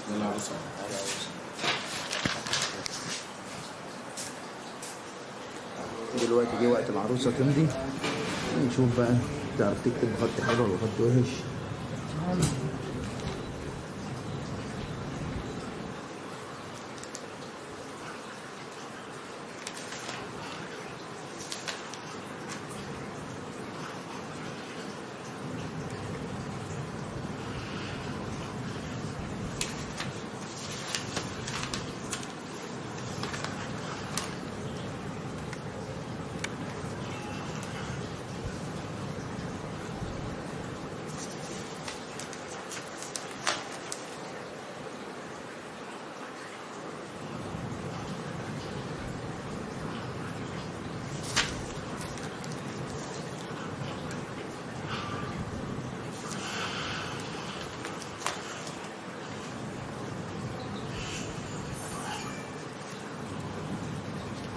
ده العروسة. دلوقتي جه وقت العروسة تمضي، نشوف بقى تعرف تكتب بخط حلو ولا خط وحش.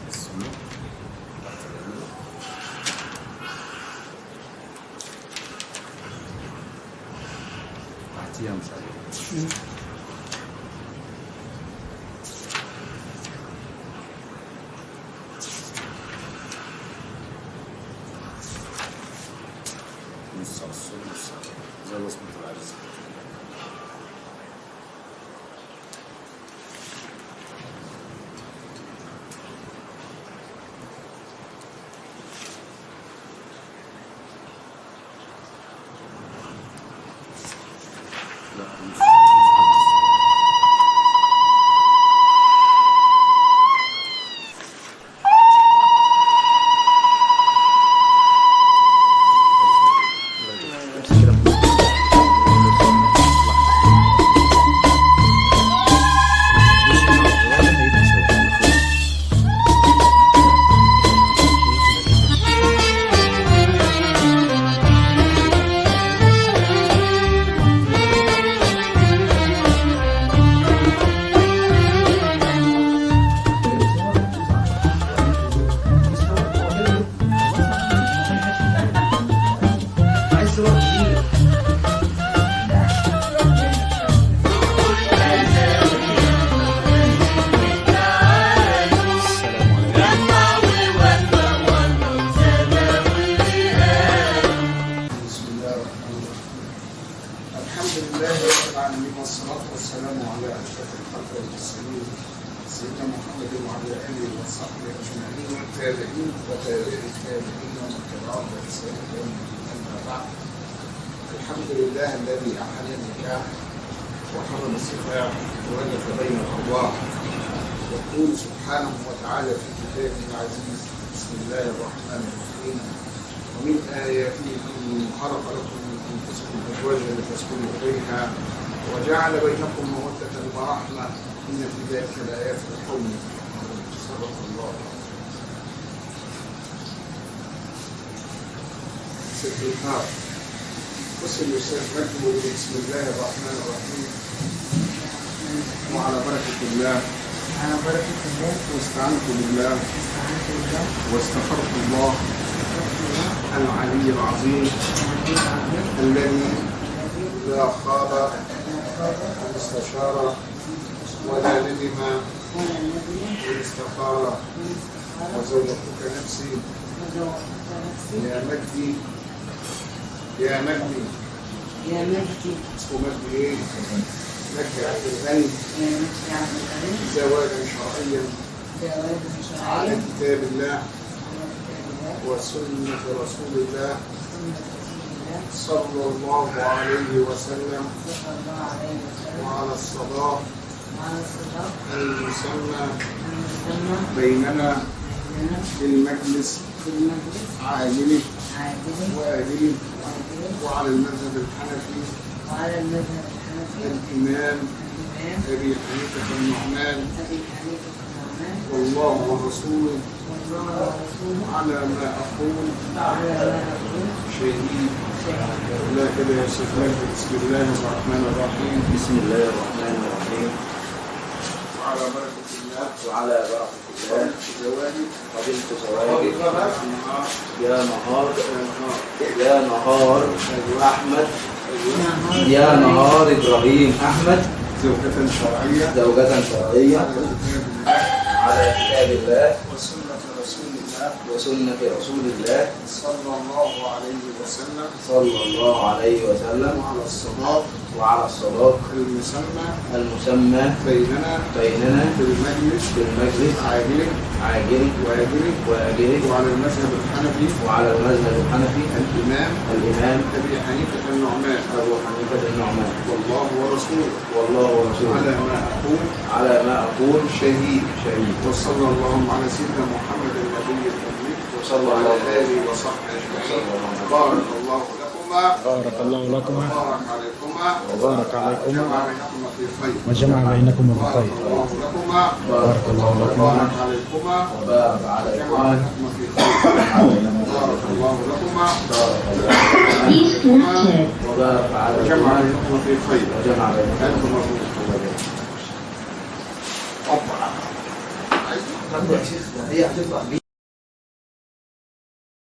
السنة تحت اليمين. تحتيها مش عليها. نص على السنة، نص على زي وصمة العريس. لا، نص نص. امسك كده. هيبقى سوا. السلام عليكم. بسم الله الرحمن الرحيم. الحمد لله رب العالمين، والصلاة والسلام على أشرف الخلق والمرسلين، سيدنا محمد وعلى آله وصحبه أجمعين والتابعين وتابعي التابعين ومن تبعهم بإحسان إلى يوم الدين. أما بعد، الحمد لله الذي أحل النكاح وحرم السفاح وألف بين الأرواح. يقول سبحانه وتعالى في كتابه العزيز: بسم الله الرحمن الرحيم، ومن آياته أن خلق لكم من أنفسكم أزواجا لتسكنوا إليها وجعل بينكم مودة ورحمة إن في ذلك لآيات لقوم يتفكرون. صدق الله. ست النار. بص الأستاذ مجدي، بسم الله الرحمن الرحيم، وعلى بركة الله، على بركة الله، واستعنت بالله، استعنت بالله، واستخرت الله واستغفرت الله العلي العظيم العلي العظيم الذي الذي لا خاب لا خاب من استشار ولا ندم ولا ندم من استخار. من استخار. وزوجتك نفسي وزوجتك نفسي يا مجدي، يا مجدي، يا مجدي، اسمه مجدي ايه؟ مجدي عبد الغني، يا مجدي عبد الغني، زواجا شرعيا زواجا على شرعيا كتاب الله على كتاب الله وسنة رسول الله وسنة رسول الله صلى الله عليه وسلم، صلى الله عليه وسلم، وعلى الصداق وعلى الصداق المسمى المسمى بيننا بيننا في المجلس في المجلس عاجله عاجله وآجله، وآجله، وعلى المذهب الحنفي وعلى المذهب الحنفي الإمام الإمام أبي حنيفة النعمان، أبي حنيفة النعمان، والله ورسوله والله ورسوله على ما أقول على ما أقول شهيد. شهيد. لا كده يا شيخ مجدي. بسم الله الرحمن الرحيم. بسم الله الرحمن الرحيم. وعلى بركة الله، وعلى بركة الله، زواجي، قبلت زواجك نهار، يا نهار، يا نهار، يا نهار أحمد، نهار يا نهار إبراهيم أحمد، زوجة شرعية زوجة شرعية على كتاب الله على كتاب الله وسنة رسول الله وسنة رسول الله صلى الله عليه وسلم صلى الله عليه وسلم وعلى الصداق وعلى الصداق المسمى المسمى بيننا بيننا في المجلس في المجلس عاجله عاجله وآجله وآجله وعلى المذهب الحنفي وعلى المذهب الحنفي الإمام الإمام أبي حنيفة النعمان أبو حنيفة النعمان والله ورسوله والله ورسوله على ما أقول على ما أقول شهيد شهيد. وصلى اللهم على سيدنا محمد النبي الأمين وصلى وعلى الله آله وصحبه أجمعين. وصلى الله عليه. بارك الله لكما بارك الله لكما وبارك عليكما وبارك عليكما وجمع بينكما في خير. وجمع بينكما بارك بخير. الله لكما بارك الله لكما وبارك عليكما وبارك وجمع عليكما بينكما في خير. بارك الله لكما Disconnected. وبارك وجمع عليكما بينكما في خير. وجمع بينكما. ألف مبروك. طب يا شيخ ده هي هتطلع بيه.